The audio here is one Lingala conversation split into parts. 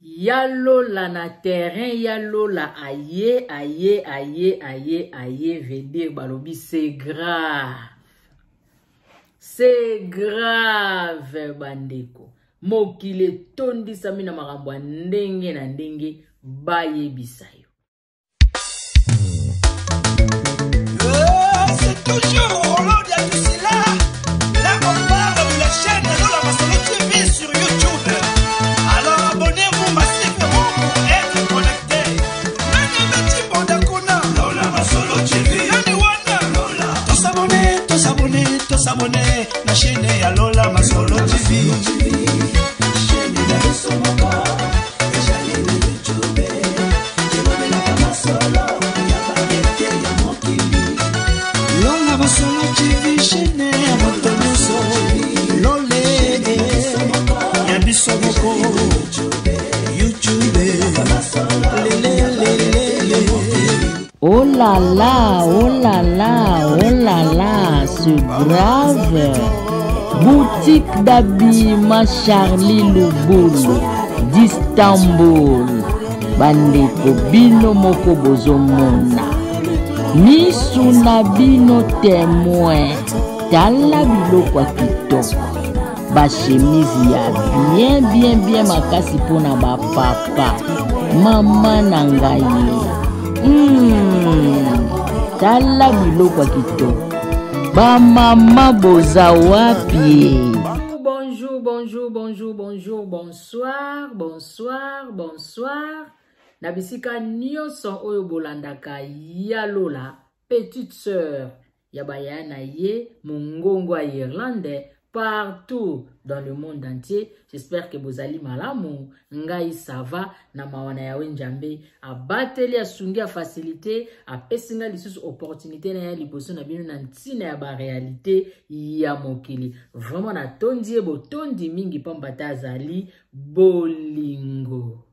Ya lola na terrain ya lola aye aye aye aye aye veut dire balobi c'est grave c'est grave bandeko mokili etondisami na makambo ya ndenge na ndenge bayebisa yo C'est toujours Roland Diatusila. Là, on parle de la chaîne Lola Masolo TV sur YouTube. Alors abonnez-vous massivement pour être connecté. Nani Beti Bondakuna Lola Masolo TV. Nani Wana Lola. Tous abonnés, tous abonnés, tous abonnés. La chaîne ya Lola Masolo TV. Chaîne na biso moko ezali na YouTube elobelaka masolo ya babete ya mokili. Lola Masolo TV, chaîne ya moto nyonso. Lole ya biso moko. YouTube. Lele lele lele. Oh là là, oh là là, oh là là, c'est grave. Boutique d'habillement Charlie Lubulu d'Istanbul. Bandeko bino moko bozomona. Misu na bino témoin. Tala biloko ya kitoko. Ba chemise ya bien bien bien makasi mpona ba papa. Mama na ngai. Tala biloko ya kitoko. Ba mama boza wapi? Bonjour, bonjour, bonjour, bonjour, bonsoir, bonsoir, bonsoir. Na bisika nyonso oyo bolandaka ya Lola, petite sœur ya bayaya na ye mongongo ya Irlande partout dans le monde entier. J'espère que bozali malamu. Ngai ça va na mawa na Yahweh Nzambe abateli asungi a facilité apesi ngai lisusu opportunité na ya liboso na bino na ntina ya ba réalité ya mokili. Vraiment natondi ye botondi mingi pamba te azali bolingo.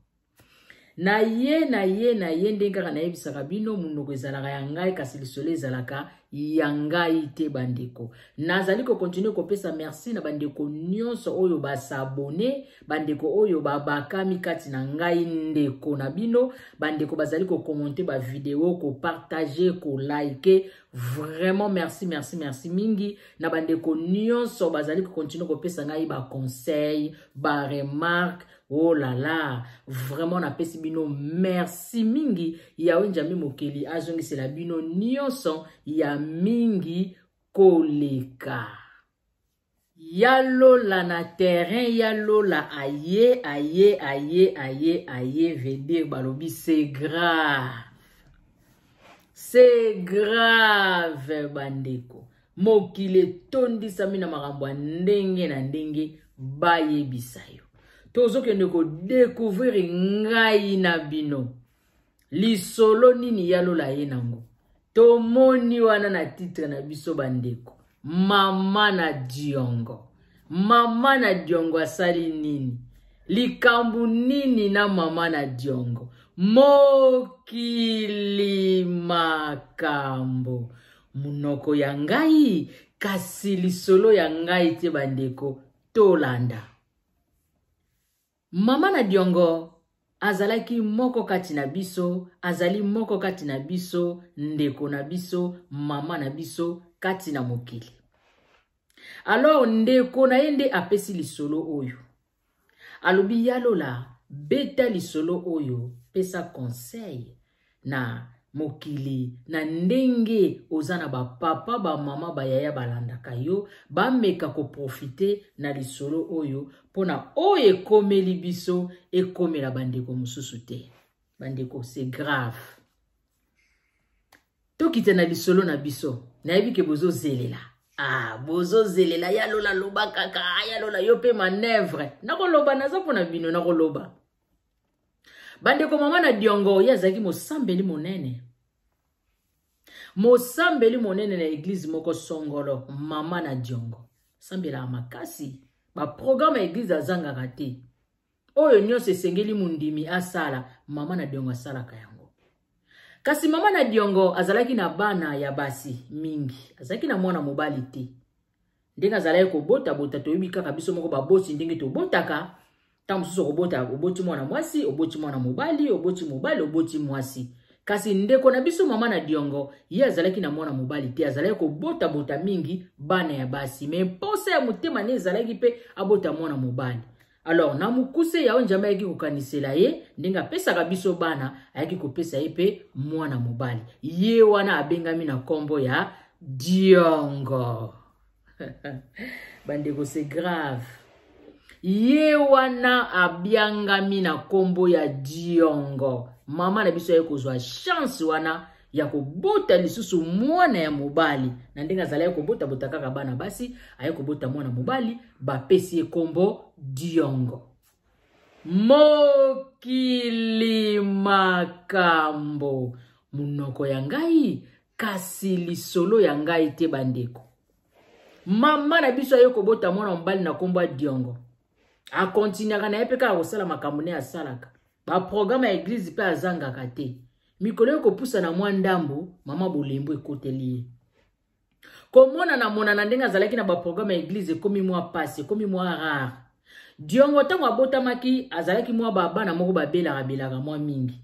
Na ye na ye na ye ndenge kaka nayebisaka bino monoko ezalaka ya ngai kasi lisolo ezalaka ya ngai te bandeko. Nazali kokontinue kopesa merci na bandeko nyonso oyo basabone, bandeko oyo babakami kati na ngai ndeko na bino, bandeko bazali kokommente ba video, kopartage, kolike. Vraiment merci, merci, merci mingi na bandeko nyonso bazali kokontinue kopesa ngai ba conseil, ba remarque. Oh là là, vraiment napesi bino merci mingi. Yahweh Nzambe mokeli azongisela bino nyonso ya mingi koleka. Ya Lola na terrain ya Lola aye aye aye aye aye veut dire balobi c'est grave. C'est grave bandeko. Mokili etondisami na makambo ya ndenge na ndenge bayebisa yo. Tozokende kodécouvrir ngai na bino. Lisolo nini ya Lola ye nango. Tomoni wana na titre na biso bandeko. Mama na Diongo. Mama na Diongo asali nini? Likambo nini na mama na Diongo? Mokili makambo. Munoko ya ngai kasi lisolo ya ngai te bandeko tolanda. Mama na Diongo azalaki moko kati na biso, azali moko kati na biso, ndeko na biso, mama na biso kati na mokili. Alors ndeko na ye nde apesi lisolo oyo. Alobi ya Lola, beta lisolo oyo, pesa conseil na mokili na ndenge oza na ba papa, ba mama, ba yaya balandaka yo, bameka koprofite na lisolo oyo mpona oyo ekomeli biso ekomela bandeko mosusu te. Bandeko, c'est grave. Tokita na lisolo na biso, nayebi ke bozozelela. Ah, bozozelela ya Lola loba kaka, ya Lola yo pe manœuvre. Nakoloba naza mpona bino, nakoloba. Bandeko, mama na Diongo ye azalaki mosambeli monene. Mosambeli monene na église moko songolo, mama na Diongo. Sambelaka makasi, ba programme ya église azangaka te. Oyo nyonso esengeli mundimi asala, mama na Diongo asalaka yango. Kasi mama na Diongo azalaki na bana ya basi mingi, azalaki na mwana mobali te. Ndenge azalaki kobotabota, toyebi kaka biso moko baboti ndenge tobotaka. Ntango mosusu okobota, oboti mwana mwasi, oboti mwana mobali, oboti mobali, oboti mwasi. Kasi ndeko na biso mama na Diongo, ye azalaki na mwana mobali te, azalaki kobotabota mingi bana ya basi, me mposa ya motema ne ezalaki mpe abota mwana mobali. Alors na mokuse, Yawe Nzambe ayaki kokanisela ye ndenge apesaka biso bana, ayaki kopesa ye mpe mwana mobali. Ye wana abengami na nkombo ya Diongo. Bandeko, c'est grave. Ye wana abiangami na nkombo ya Diongo. Mama na biso aye kozwa chance wana ya kobota lisusu mwana ya mobali. Na ndenge azalaki kobotabota kaka bana basi, aye kobota mwana mobali, bapesi ye nkombo Diongo. Mokili makambo, monoko ya ngai kasi lisolo ya ngai te. Bandeko, mama na biso aye kobota mwana mobali na nkombo ya Diongo, akontinuaka na ye mpe kaka kosala makambo ne asalaka, baprograme ya eglize mpe azangaka te. Mikolo ekopusana mwa ndambo, mama bolembo ekoteli ye. Komonana monana ndenge azalaki na baprograme ya eglize ekomi mwa pasi, ekomi mwa rare. Diongo ntango abotamaki azalaki mwa babana moko babelaka belaka mwa mingi.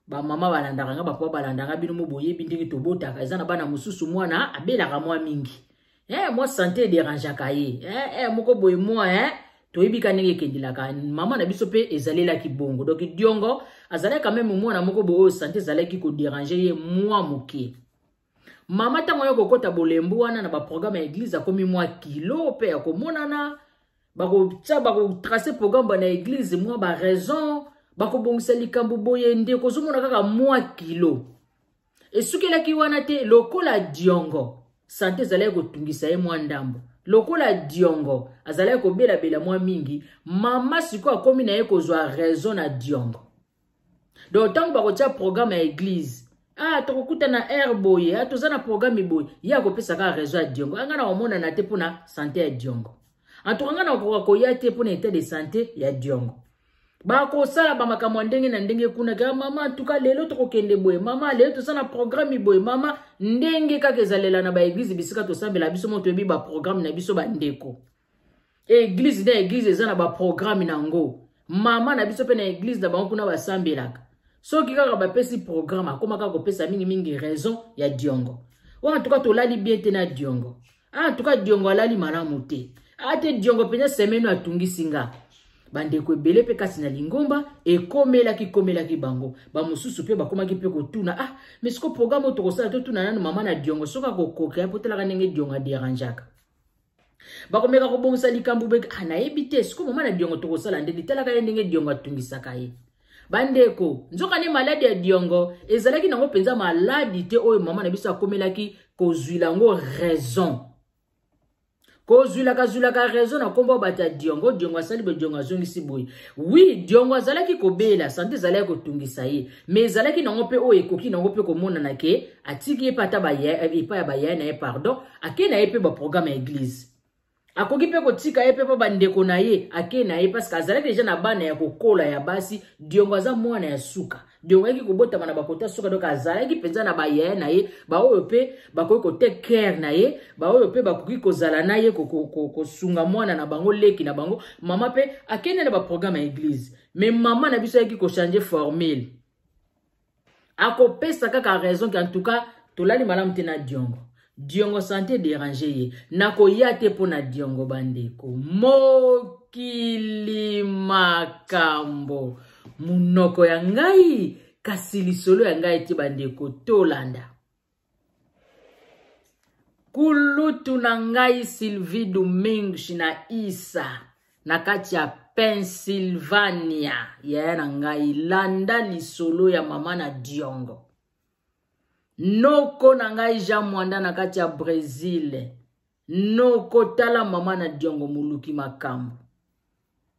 Bamama balandaka nga, bapapa balandaka bino mo boyebi ndenge tobotaka. Eza na bana mosusu mwana abelaka mwa mingi, mwa sante ederangeaka ye, moko boye mwa toyebi ka ndenge ekendelaka. Mama na biso mpe ezalelaki bongo. Donc Diongo azalaki quand même mwana moko boye oyo sante ezalaki koderange ye mwa moke. Mama ntango oyo kokota bolembu wana na baprograme ya eglize, akomi mwa kilo mpe ya komonana. Bakotia, bakotrace programme na eglize, mwa baraison, bakobongisa likambo boye. Ndeko, ozomona kaka mwa kilo. Esukelaki wana te. Lokola Diongo sante ezalaki kotungisa ye mwa ndambo, lokola Diongo azalaki kobelabela mwa mingi, mama sikoyo akomi na ye kozwa raison na Diongo. Donc ntango bakotia programme ya eglize, ah, tokokuta na aire boye, ah, toza na programme boye, ye akopesa kaka raison ya Diongo. Anga na komonana te mpona sante ya Diongo, antuka nga na kokoka koya te mpona etat de sante ya Diongo. Bakosala bamakambo ya ndenge na ndenge kuna kaka mama, antuka lelo tokokende boye, mama lelo toza na programme boye, mama. Ndenge kaka ezalela na baeglize bisika tosambela, biso mo toyebi baprograme na biso. Bandeko, eglize na eglize eza na baprograme na yango. Mama na biso mpe na eglize na bango kuna basambelaka, soki kaka bapesi programme, akóma kaka kopesa mingimingi raison ya Diongo wana. Tuka tolali bien te na Diongo. Ah, tuka Diongo alali malamu te. Ate Diongo mpenza semaine atungisi nga. Bandeko ebele mpe kasi na lingomba ekomelaki komelaki bango, bamosusu mpe bakomaki mpe kotuna: ah, mais siko programme oyo tokosala, totuna nanu mama na Diongo soki akokoka, mpo talaka ndenge Diongo aderangeaka. Bakomeka kobongisa likambo be, ah, nayebi te siko mama na Diongo tokosala ndenge, talaka ye ndenge Diongo atungisaka ye. Bandeko, nzoka nde maladi ya Diongo ezalaki nango mpenza maladi te oyo mama na biso akomelaki kozwila yango raison, kozwilaka zwilaka raison na nkombo bato ya Diongo. Diongo asali boye, Diongo azongisi boye. Oui, Diongo azalaki kobela, sante ezalaki kotungisa ye, mais ezalaki nango mpe oyo ekoki nango mpe komonana ke atiki ye mpe ata epai ya bayaya na ye, pardon, ake na ye mpe baprograme ya eglize. Akoki mpe kotika ye mpe mpo bandeko na ye, ake na ye, parce que azalaki deja na bana ya kokola ya basi. Diongo aza mwana ya suka. Diongo ayaki kobotama na bakota suka, donc azalaki mpenza na bayaya na ye, baoyo mpe bakoki kotake care na ye, baoyo mpe bakoki kozala na ye, kosunga mwana na bango, leki na bango. Mama mpe akende na baprograme ya eglize, mais mama na biso ayaki kochange formule, akopesa kaka raison ke en tout cas tolali malamu te na Diongo, Diongo sante dérange ye, nakoya te mpo na Diongo. Bandeko, mokili makambo, monoko ya ngai kasi lisolo ya ngai te. Bandeko, tolanda kulutu na ngai Sylvie Domingos na Isa na kati ya Pennsylvania. Yaya na ngai, landa lisolo ya mama na Diongo. Noko na ngai Jean Mwanda na kati ya Brésil, noko, tala mama na Diongo moluki makambo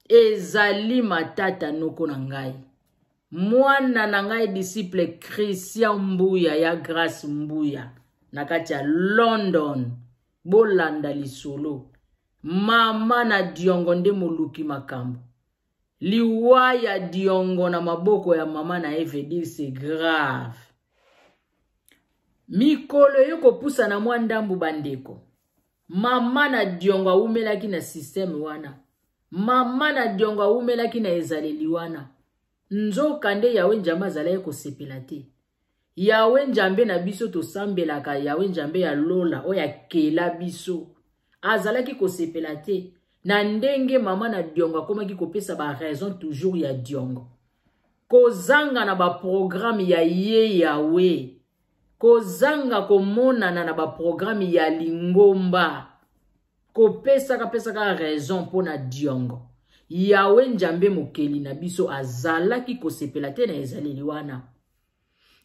ezali matata. Noko na ngai, mwana na ngai disciple Christian Mbuya ya Grace Mbuya na kati ya London, bolanda lisolo. Mama na Diongo nde moluki makambo. Liwa ya Diongo na maboko ya mama na ye veut dire c'est grave. Mikolo eye kopusana mwa ndambu, bandeko, mama na Diongo awumelaki na systeme wana. Mama na Diongo awumelaki na ezaleli wana. Nzoka nde Yawe Njambe azalaki kosepela te. Yawe Njambe na biso tosambelaka, Yawe Njambe ya lola oyo akela biso, azalaki kosepela te na ndenge mama na Diongo akomaki kopesa ba raison toujours ya Diongo. Kozanga na ba programme ya ye Yawe, kozanga komonana na ba programme ya lingomba. Kopesaka pesaka raison mpo na Diongo. Yawe Njambe mokeli na biso azalaki kosepela te na ezaleli wana.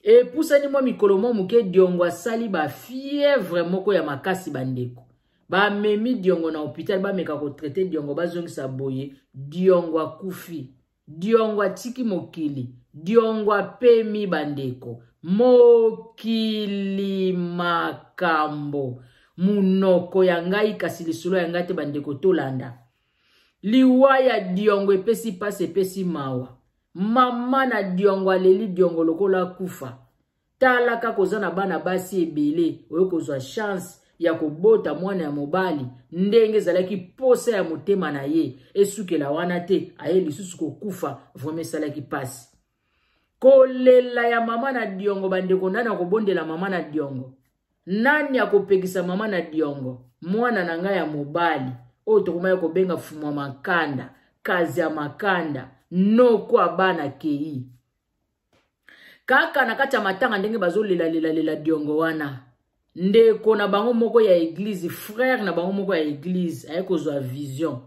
Epusani mwa mikolo mwa moke, Diongo asali ba fièvre moko ya makasi bandeko. Bamemi Diongo na hôpital, bameka kotraite Diongo, bazongisa boye, Diongo akufi. Diongo atiki mokili, Diongo apemi bandeko. Mokili makambo. Munoko ya ngai kasi lisolo ya ngai te bandeko, tolanda. Liwa ya Diongo epesi pasi, epesi mawa. Mama na Diongo aleli Diongo lokola akufa. Tala kaka oza na bana basi ebele, oyo kozwa chance ya kobota mwana ya mobali ndenge ezalaki posa ya motema na ye, esukela wana te, aye lisusu kokufa. Vraiment esalaki pasi. Kolela ya mama na Diongo bandeko, nani akobondela mama na Diongo? Nani akopekisa mama na Diongo? Mwana na ngai ya mobali oyo tokomaki kobenga fumwa makanda, kazi ya makanda, noko ya bana kei. Kaka na kati ya matanga ndenge bazolela-lela-lela Diongo wana, ndeko na bango moko ya eglise, frère na bango moko ya eglise aye kozwa vision.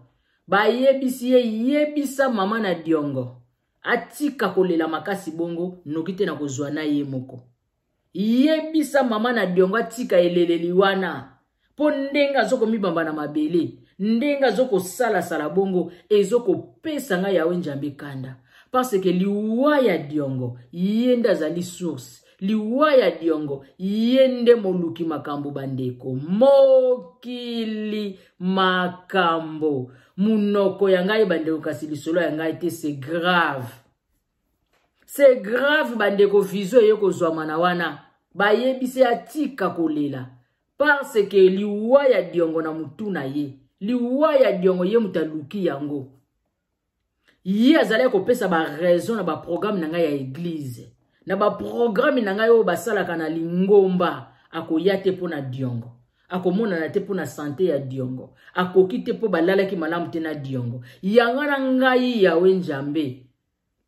Bayebisi ye, yebisa mama na Diongo atika kolela makasi bongo noki te na kozwa na ye moko. Yebisa mama na Diongo atika eleleli wana, mpo ndenge azokomibamba na mabele, ndenge azokosalasala bongo, ezokopesa ngai Yawe Njambe kanda. Parce que liwa ya Diongo, ye nde azali source. Liwa ya Diongo, ye nde moluki makambo bandeko. Mokili makambo. Munoko ya ngai bandeko, kasi lisolo ya ngai te, c'est grave. C'est grave bandeko, vision eye kozwama na wana. Bayebisi atika kolela. Parce que liwa ya Diongo na mutu na ye. Liwa ya Diongo ye mutu aluki yango. Ye azalaki kopesa ba raison na ba programme na ngai ya église. Na ba programme na ngai oyo basalaka na lingomba, akoya te mpo na Diongo. Akomonana te mpo na santé ya Diongo. Akoki te mpo balalaki malamu te na Diongo. Yanga na ngai Yawe Njambe,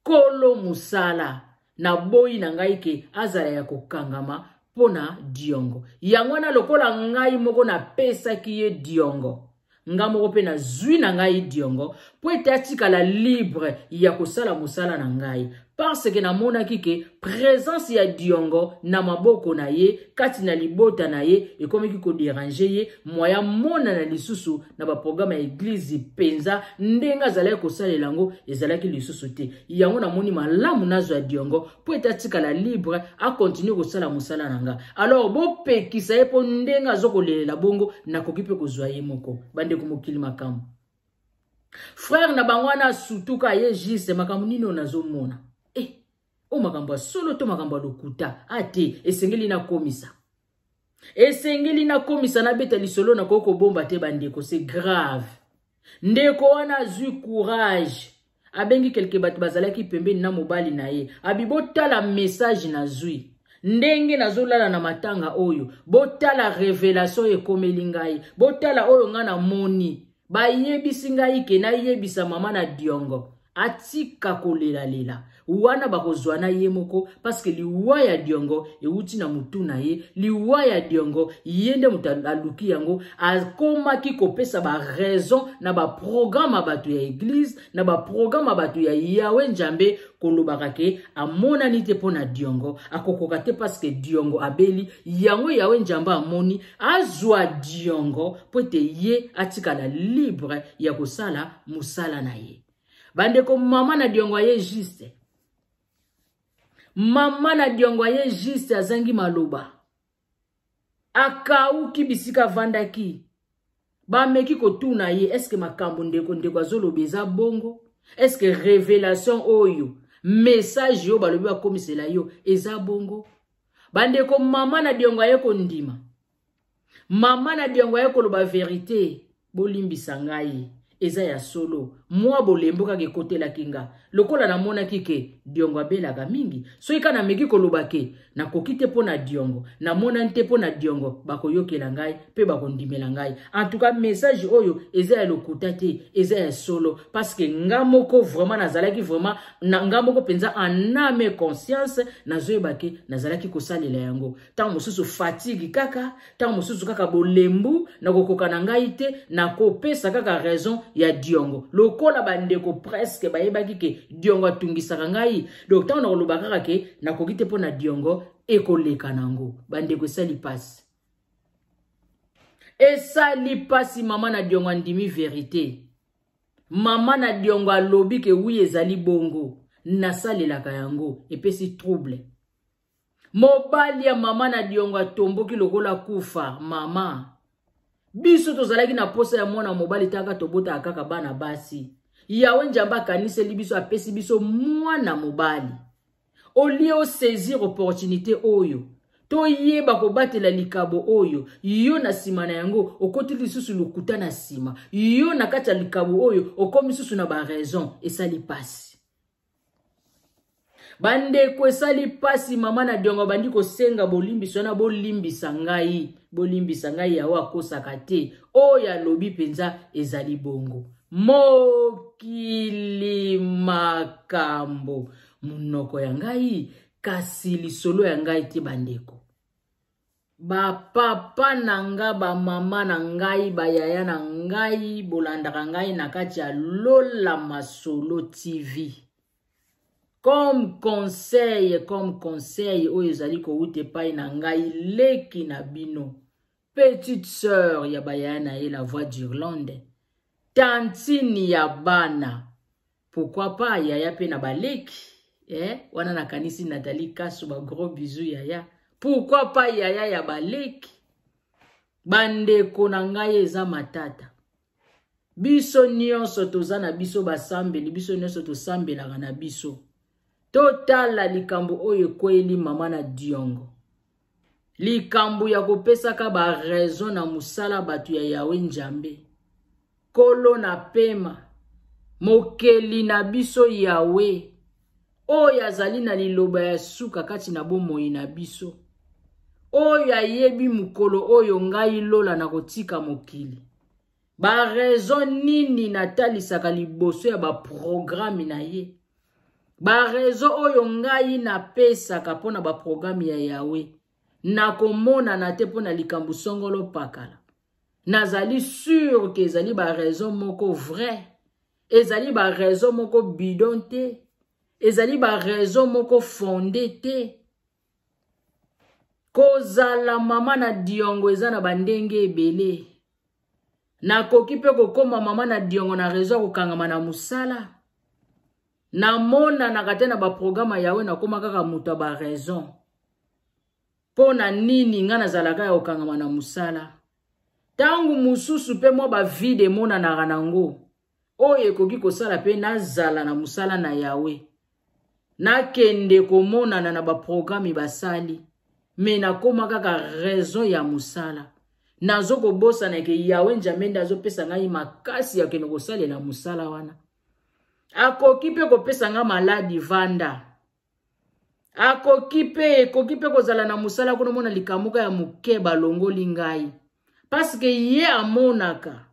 kolo mosala, naboyi na ngai ke azala ya kokangama mpo na Diongo. Yango wana lokola ngai moko napesaki ye Diongo, nga moko mpe nazwi na ngai Diongo mpo ete atikala libre ya kosala mosala na ngai. Parce que namonaki ke présence ya Diongo na maboko na ye kati na libota na ye ekomaki kodéranger ye, moya monana lisusu na ba programme ya église mpenza ndenge azalaki kosalela yango ezalaki lisusu te. Yango namoni malamu nazwa Diongo mpo ete atikala libre, akontinue kosala mosala na nga. Alors bopekisa ye mpo ndenge azokolelela bongo, nakoki mpe kozwa ye moko. Bandeko, mokili makambo. Frère na bango wana asutuka ye juste makambo nini oyo nazomona? O makambo ya solo to makambo ya lokuta? A te, esengeli nakomisa. Esengeli nakomisa, nabeta lisolo, nakoki kobomba te bandeko, c'est grave. Ndeko wana azwi courage, abengi kelke bato bazalaki pembeni na mobali na ye, abi botala message nazwi ndenge nazolala na matanga oyo, botala révélation ekomeli ngai, botala oyo ngai namoni. Bayebisi ngai ke nayebisa mama na Diongo atika kolelalela wana, bakozwa na ye moko, parce que liwa ya Diongo ewuti na mutu na ye. Liwa ya Diongo, ye nde moto aluki yango. Akomaki kopesa ba raison na ba programme ya bato ya église, na ba programme ya bato ya Yawe Njambe, kolobaka ke amonani te mpo na Diongo, akokoka te parce que Diongo abeli. Yango Yawe Njambe amoni azwa Diongo mpo ete ye atikala libre ya kosala mosala na ye. Bandeko, mama na Diongo aye juste, mama na Diongo aye juste, azangi maloba, akauki bisika avandaki. Bameki kotuna ye, eske makambo ndeko azoloba eza bongo? Eske révélation oyo, message oyo balobi bakomisela yo eza bongo? Bandeko, mama na Diongo aye kondima, mama na Diongo aye koloba vérité. Bolimbisa ngai, Eza ya solo, mwa bolembo kaka ekotelaki nga lokola namonaki ke Diongo abelaka mingi. Soki kaka nameki koloba ke nakoki te mpo na Diongo, namonani te mpo na Diongo, bakoyokela ngai mpe bakondimela ngai. En tout cas, message oyo eza ya lokuta te, eza ya solo, parce que nga moko vraiment nazalaki vraiment na nga moko mpenza en âme et conscience nazoyeba ke nazalaki kosalela yango. Ntango mosusu fatigue kaka, ntango mosusu kaka bolembu, nakokoka na ngai te, nakopesa kaka raison ya Diongo. Lokola bandeko presque bayebaki ke Diongo atungisaka ngai, donc ntango nakoloba kaka ke nakoki te mpo na Diongo, ekoleka nango. Bandeko, esali pasi, esali pasi. Mama na Diongo andimi verité. Mama na Diongo alobi ke oui, ezali bongo, nasalelaka yango, epesi trouble. Mobali ya mama na Diongo atomboki lokola kufa. Mama, biso tozalaki na posa ya mwana mobali, taka tobotaka kaka bana basi. Yawe Nzambe akaniseli biso, apesi biso mwana mobali. Au lieu osaisir opportunité oyo, toyeba kobatela likabo oyo, yo na nsima na yango okoti lisusu lokuta na nsima. Yo na kati ya likabo oyo okomi lisusu na baraison. Esali pasi, bandeko, esali pasi. Mama na Diongo bandi kosenga bolimbiso wana: bolimbisa ngai, bolimbisa ngai. Yawe akosaka te, oyo alobi mpenza ezali bongo. Mokili makambo, monoko ya ngai kasi lisolo ya ngai te. Bandeko, bapapa na nga, bamama na ngai, bayaya na ngai, bolandaka ngai na kati ya Lola Masolo TV, comme conseil, comme conseil oyo ezali kowuta epai na ngai, leki na bino, petite sœur ya bayaya na ye, la voix d'Irlande, tantine ya bana, pourquoi pas yaya mpe na baleki, eh? Wana nakanisi Nathalie Kasu, ba gros bisous yaya, pourquoi pas yaya ya baleki. Bandeko na ngai, eza matata. Biso nyonso toza na biso basambeli, biso nyonso tosambelaka na biso. Totala likambo oyo ekweyeli mama na Diongo, likambo ya kopesaka baraison na mosala. Bato ya Yawe Njambe, Nkolo na pema, mokeli na biso, Yawe oyo azali na liloba ya suka kati na bomoi na biso, oyo ayebi mokolo oyo ngai Lola na kotika mokili. Baraison nini natalisaka liboso ya baprograme na ye? Baraison oyo ngai napesaka mpo na baprograme ya Yawe, nakomonana te mpo na likambo songolo pakala, nazali sûr ke ezali baraison moko vrai, ezali baraison moko bidon te, ezali baraison moko fondé te. Kozala mama na Diongo eza na bandenge ebele. Nakoki mpe kokóma mama na Diongo na raison ya kokangama na mosala, namonanaka te na baprograme ya Yawe, nakóma kaka moto ya baraison. Mpo na nini ngai nazalaka ya kokangama na mosala? Ntango mosusu mpe mwa bavide emonanaka nango oyo ekoki kosala mpe nazala na mosala na Yawe, nakende komonana na baprograme basali, me nakóma kaka raison ya mosala. Nazokobosana ke Yawe Nzambe nde azopesa ngai makasi ya kende kosalela mosala wana. Akoki mpe kopesa ngai maladi vanda, akoki mpe, ekoki mpe kozala na mosala kuna, omona likambo ya moke balongoli ngai, parce que ye amonaka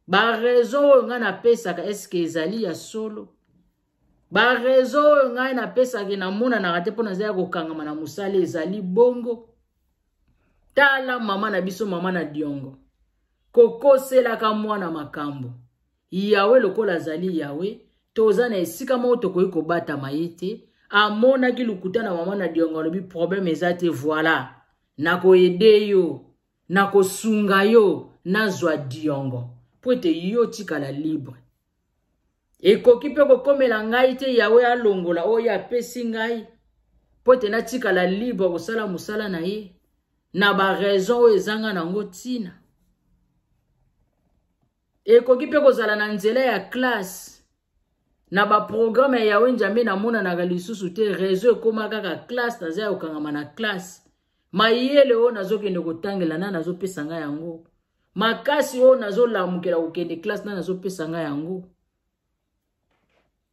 baraison oyo ngai napesaka, eske ezali ya solo? Baraison oyo ngai napesaka, namonanaka te mpo naza ya kokangama na mosala, ezali bongo? Tala mama na biso, mama na Diongo, kokoselaka mwana makambo. Yawe lokola azali Yawe, toza na esika moko tokoki kobatama ye te. Amonaki lokuta na mama na Diongo, alobi problème eza te, voilà, nakoaider yo, nakosunga yo, nazwa Diongo mpo ete yo tikala libre. Ekoki mpe kokomela ngai te Yawe alongola oyo apesi ngai mpo ete natikala libre kosala mosala na ye na baraison oyo ezanga nango ntina. Ekoki mpe kozala na nzela ya classe, na baprograme ya Yawe Nzambe, namonanaka lisusu te, réseau ekóma kaka classe, naza ya kokangama na classe. Mayele oyo nazokende kotangela na nazopesa ngai yango. Makasi oyo nazolamukela kokende classe nani azopesa ngai yango?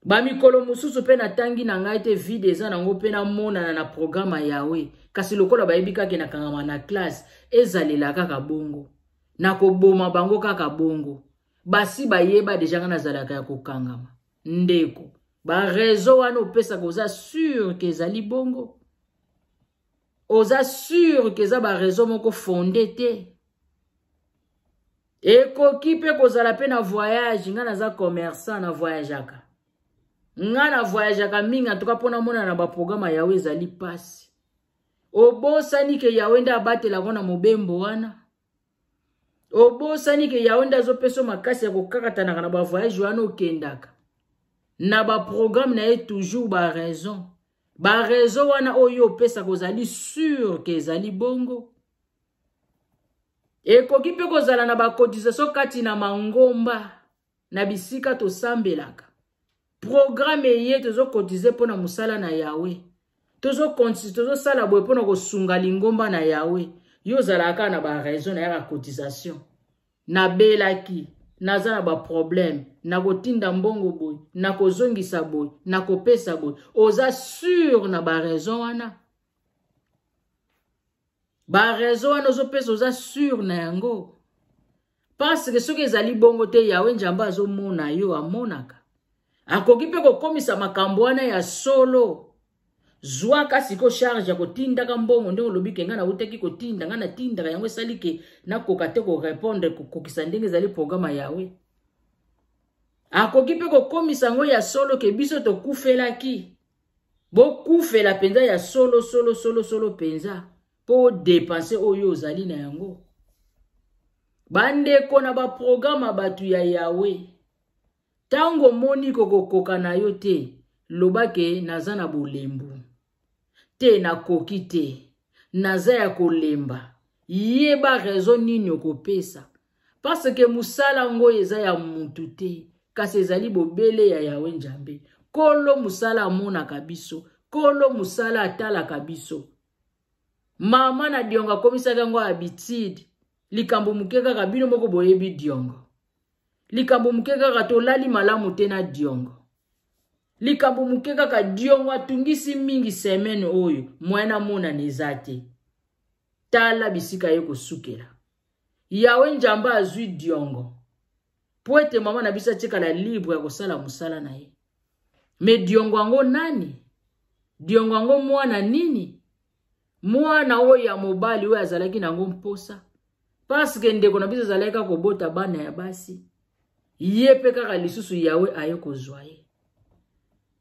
Bamikolo mosusu mpe natangi na ngai te, vide eza nango mpe namonana na programe ya Yawe, kasi lokola bayebi kaka nakangama na classe, ezalela kaka bongo, nakoboma bango kaka bongo. Basi bayeba deja ngai nazalaka ya kokangama. Ndeko, barezo wana opesaka oza sur ke ezali bongo? Oza sur ke eza barezo moko fonde te? Ekoki mpe kozala mpe na voyage. Ngai naza commerçant, na voyageaka, ngai na voyageaka mingi antuka mpo namona na baprograme ya Yawe ezali mpasi. Obosani ke Yawe nde abatelako na mobembo wana? Obosani ke Yawe nde azopesa makasi ya kokakatanaka na bavoyage wana okendaka na baprograme na ye? Toujours baraison, baraison wana oyo opesaka, ozali sur ke ezali bongo? Ekoki mpe kozala na bacotisation kati na mangomba, na bisika tosambelaka. Programe eye, tozokotize mpo na mosala na Yawe, tozosala boye mpo na kosunga lingomba na Yawe. Yo ozalaka kaka na baraison na yaka cotisation: nabelaki, naza na baproblème, nakotinda mbongo boye, nakozongisa boye, nakopesa boye. Oza sur na baraison wana? Baraison wana ozopesa, oza sur na yango? Parce que soki ezali bongo te, Yawe Nzambe azomona yo, amonaka, akoki mpe kokomisa makambo wana ya solo. Zwaka siko charge ya kotindaka mbongo ndenge olobi ke ngai nautaki kotinda, ngai natindaka yango, esali ke nakoka te korépondre, kokokisa ndenge ezali programe ya Yawe. Akoki mpe kokomisa yango ya solo ke biso tokufelaki, bokufela mpenza ya solo solo solo solo mpenza mpo odepanse oyo ozali na yango. Bandeko, na baprograme ya bato ya Yawe, ntango omoni kokokoka na yo te, loba ke naza na bolembu te, nakoki te, naza ya kolemba. Yeba raison nini okopesa, parce que mosala ngo eza ya mutu te, kasi ezali bobele ya Yawe Nzambe. Kolo mosala amonaka biso, kolo mosala atalaka biso. Mama na Diongo akomisaki yango habitude. Likambo moke kaka, bino moko boyebi Diongo, likambo moke kaka tolali malamu te na Diongo, likambo moke kaka Diongo atungisi mingi semaine oyo, moyen namonana eza te. Tala bisika ye kosukela. Yawe Nzambe azwi Diongo po ete mama na biso atikala libre ya kosala mosala na ye. Me Diongo yango nani? Diongo yango mwana nini? Mwana oyo ya mobali oyo azalaki nango mposa, paske ndeko na biso azalaki kaka kobota bana ya basi, ye mpe kaka lisusu Yawe aye kozwa ye.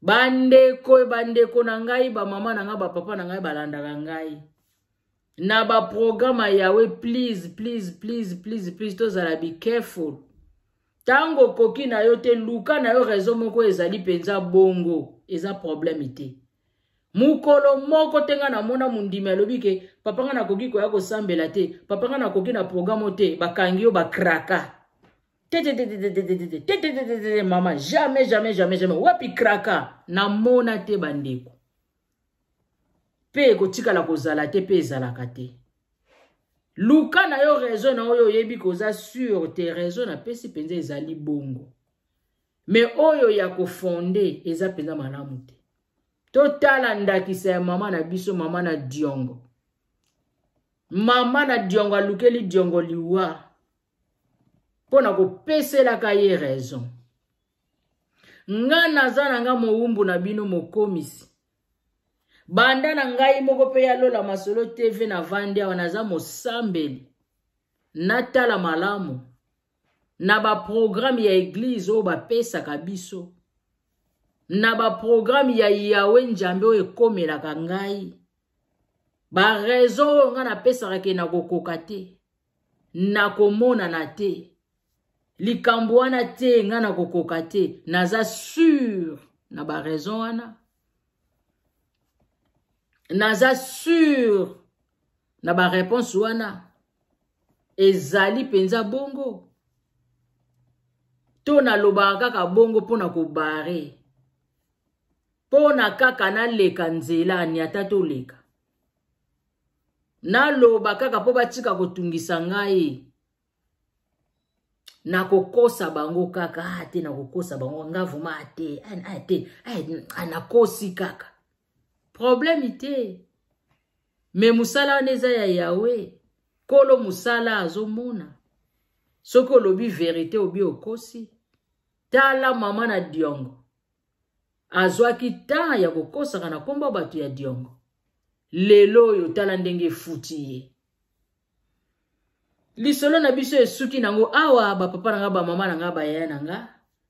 Bandeko, bandeko na ngai, bamama na ngai, bapapa na ngai balandaka ngai na baprograme ya Yawe, please, please, please, please, please, tozala be careful. Ntango okoki na yo te, luka na yo raison moko ezali mpenza bongo, eza problème te. Mokolo moko te ngai namona mondimi alobi ke papa ngai nakoki koya kosambela te, papa ngai nakoki na programe te, bakangi yo bakraka te. Mama, jamais, jamais, jamais, jamais. Wapi kraka? Namona te, bandeko, mpe ekotikala kozala te, mpe ezalaka te. Luka na yo raison na oyo oyebi koza sur te. Raison napesi mpenza ezali bongo, me oyo ya kofonde eza mpenza malamu te. Totala ndakisa ya mama na biso, mama na Diongo. Mama na Diongo alukeli Diongo liwa mpo na kopeselaka ye raison. Nga naza na nga mowumbu na bino, mokomisi banda na ngai moko mpe ya Lola Masolo TV. Navandi awa, naza mosambeli. Natala malamu na baprograme ya eglize oyo bapesaka biso, na baprograme ya Yawe Nzambe oyo ekomelaka ngai, baraison oyo ngai napesaka ke nakokoka te, nakomonana te, likambo wana te, ngai nakokoka te, naza sur na baraison wana? Naza sur na bareponse wana? Ezali mpenza bongo to nalobaka kaka bongo mpo na kobare, mpo na kaka naleka nzela aniata, toleka, naloba kaka mpo batika kotungisa ngai? Nakokosa bango kaka, ah te, nakokosa bango nga vraiment, ah te, ah, ah te, ah, nakosi kaka. Problème te. Me mosala wana eza ya Yawe. Kolo mosala azomona. Soki olobi verite obi okosi. Tala mama na Diongo. Azwaki temps ya kokosaka na kombo bato ya Diongo. Lelo oyo tala ndenge efuti ye. Lisolo na biso esuki nango awa, ba papa na nga, ba mama na nga, ba yaya na nga.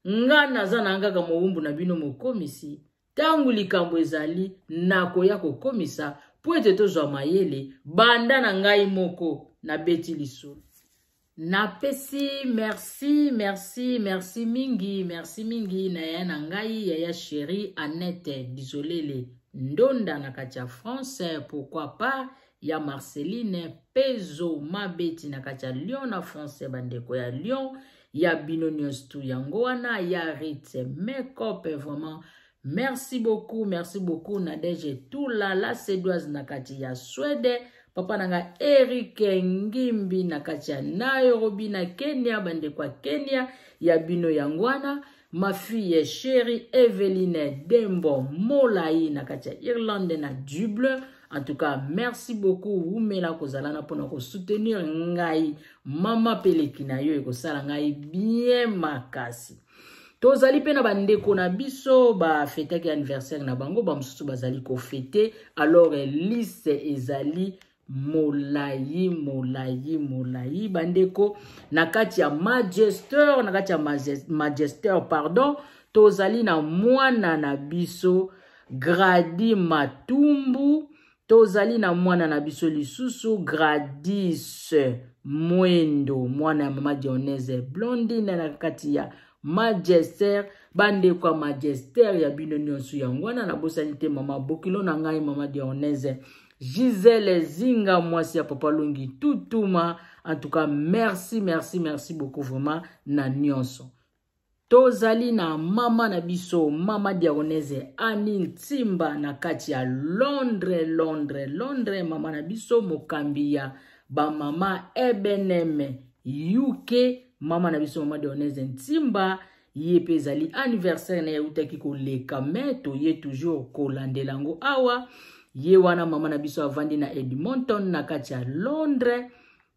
Nga naza na kaka mowumbu na bino mokomisi. Tangu likambo ezali nakoya kokomisa po ete tozwa mayele, banda na ngai moko nabeti lisolo. Napesi merci, merci, merci mingi, merci mingi na yaya na ngai, yaya chérie Annette Dizolele Ndonda na kati ya France, pourquoi pas ya Marceline Pezo Mabeti na kati ya Lyon na France, bandeko ya Lyon, ya bino nyonso tu yango wana, ya Ritz Makeup, vraiment merci beaucoup, merci beaucoup Nadège Tula la Suédoise na kati ya Suède, papa na nga Eric Ngimbi na kati ya Nairobi na Kenya, bandeko ya Kenya, ya bino yango wana, ma fille chérie Eveline Dembo Molai na kati ya Irlande na Dublin. En tout cas, merci beaucoup Wumela kozala na pona ko soutenir ngai mama peleki na yo ekosala ngai bien makasi. Tozali pe na bandeko na biso ba fetaki anniversaire na bango, ba mosusu bazali ko fêter. Alors liste ezali molayi, molayi, molayi bandeko na kati ya Manchester, na kati ya Manchester, pardon, tozali na mwana na biso Gradi Matumbu, tozali na mwana na biso lisusu Gradis Mwendo, mwana ya mama Dionese Blondine na kati ya Manchester, bandeko ya Manchester ya bino nyonso yango wana. Nabosani te mama bokilo na ngai mama Dionese Gisèle Zinga, mwasi ya papa Lungi Tutuma. En tout cas, merci, merci, merci beaucoup vraiment na nyonso. Tozali na mama na biso, mama Diagonese Annie Ntimba na kati ya Londres, Londres, Londres, mama na biso mokambi ya ba mama EBNM UK, mama na biso mama Diagonese Ntimba, ye pe ezali anniversaire na ye eutaki koleka, mais toye toujours kolandela yango awa. Ye wana mama na biso avandi na Edmonton na kati ya Londres,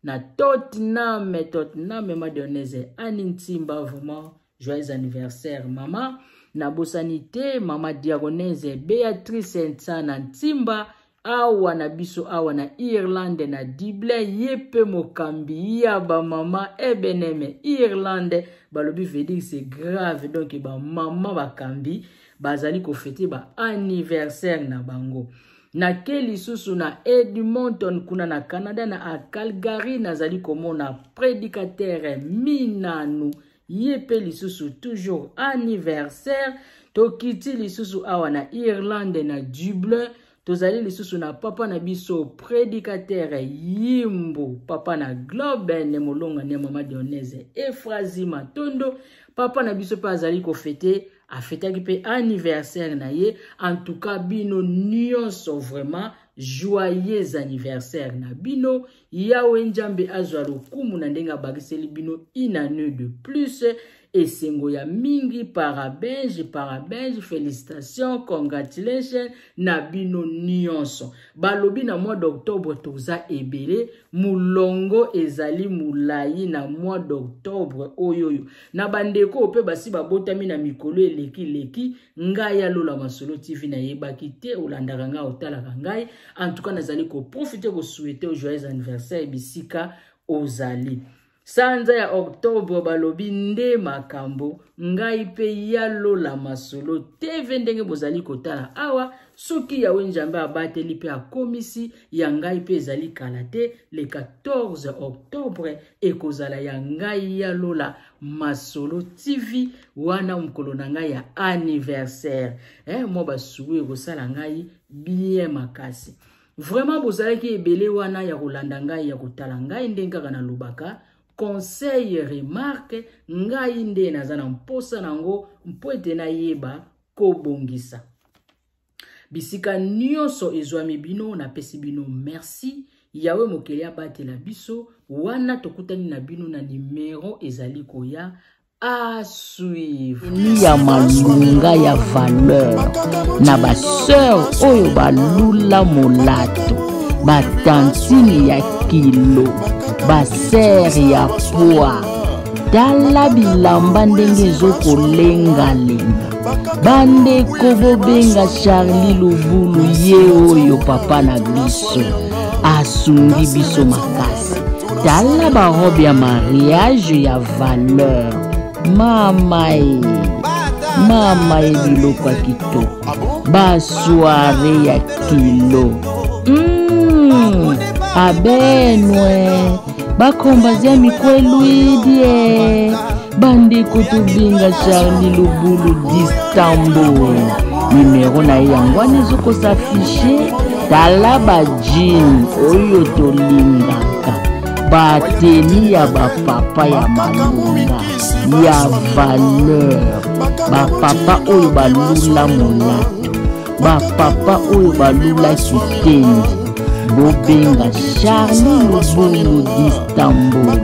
na Tottenham, Tottenham, mama Dionese Annie Ntimba, vraiment joyeux anniversaire mama. Nabosani te mama Diagonese Béatrice Ntsana Ntimba awa na biso awa na Irlande na Dublin, ye pe mokambi ya ba mama EBNM Irlande, balobi veut dire c'est grave, donc ba mama bakambi bazali ko fêter ba anniversaire na bango. Na ke lisusu na Edmonton kuna na Canada na Calgary, nazali komona prédicateur Minanu, ye pe lisusu toujours anniversaire. Tokiti lisusu awa na Irlande na Dublin, tozali lisusu na papa na biso prédicateur Yimbu, papa na Globe ne molonga ne mama Dionese Efrazi Matondo, papa na biso pe azali ko fêter, afetaki pe anniversaire na ye. En tout cas bino nyonso vraiment joyeux anniversaire na bino. Yawe Nzambe azwa lokumu na ndenge abakiseli bino une année de plus, esengo ya mingi, parabéns, parabéns, félicitations, congratulations na bino nyonso. Balobi na mois d'octobre toza ebele, mulongo ezali mulayi na mois d'octobre oyoyo. Na bandeko pe basi babotami na mikolo eleki leki, ngai ya Lola Masolo TV nayebaki te, olandaka ngai, otalaka ngai. En tout cas nazali ko profiter ko souhaiter joyeux anniversaire bisika ozali. Sanza ya octobre balobi nde makambo, ngai pe ya Lola Masolo TV ndenge bozali kotala awa, soki Yawe Nzambe abateli pe akomisi ya ngai pe ezali kala te, le 14 octobre ekozala ya ngai ya Lola Masolo TV wana mokolo na ngai ya anniversaire. Mwa basuku ekosala ngai bien makasi. Vraiment bozalaki ebele wana ya kolanda ngai, ya kotala ngai ndenge kaka nalobaka, conseil remarque ngai nde naza na mposa nango mpo ete nayeba kobongisa. Bisika nyonso ezwami bino, napesi bino merci. Yawe mokeli abatela biso. Wana tokutani na bino na nimero ezali koya. À suivre. Ni ya malunga ya valeur na ba sœur oyo balula molato, ba tantine ya kilo, ba sœur ya poids. Tala bilamba ndenge ezokolengalenga. Bandeko bobenga Charlie Lubulu, ye oyo papa na biso asungi biso makasi. Tala barobe ya mariage ya valeur, mama e mama e, biloko ya kitoko, basoire ya kilo. Abenwe bakombazi ya mikwelwidie. Bandeko tobenga Charlie Lubulu d'Istanbul, nimero na ye yango wana ezokosafishe. Tala bajine oyo tolingaka, bateni ya bapapa ya malunga ya valeur, bapapa oyo balula molato, bapapa oyo balula kitendi. Bobenga Charlie Lubulu d'Istanbul,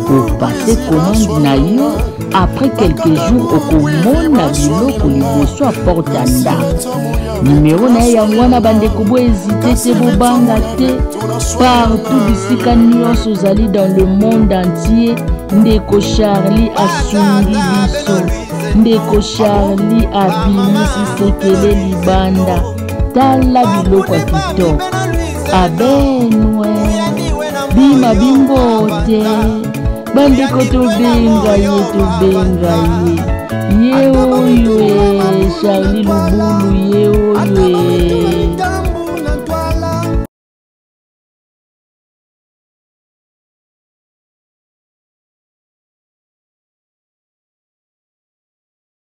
opase commande na yo, après quelques jours okomona biloko liboso ya porte ya ndako. Nimero na ye yango wana. Bandeko, bohésite te, bobanga te, partout bisika nyonso ozali dans le monde entier, ndeko Charlie asungi biso. Ndeko Charlie abimisi sekele libanda. Tala biloko ya kitoko, abenwe bima bimbote. Bandeko, tobenga ye, tobenga ye, ye oyo e Charlie Lubulu, ye.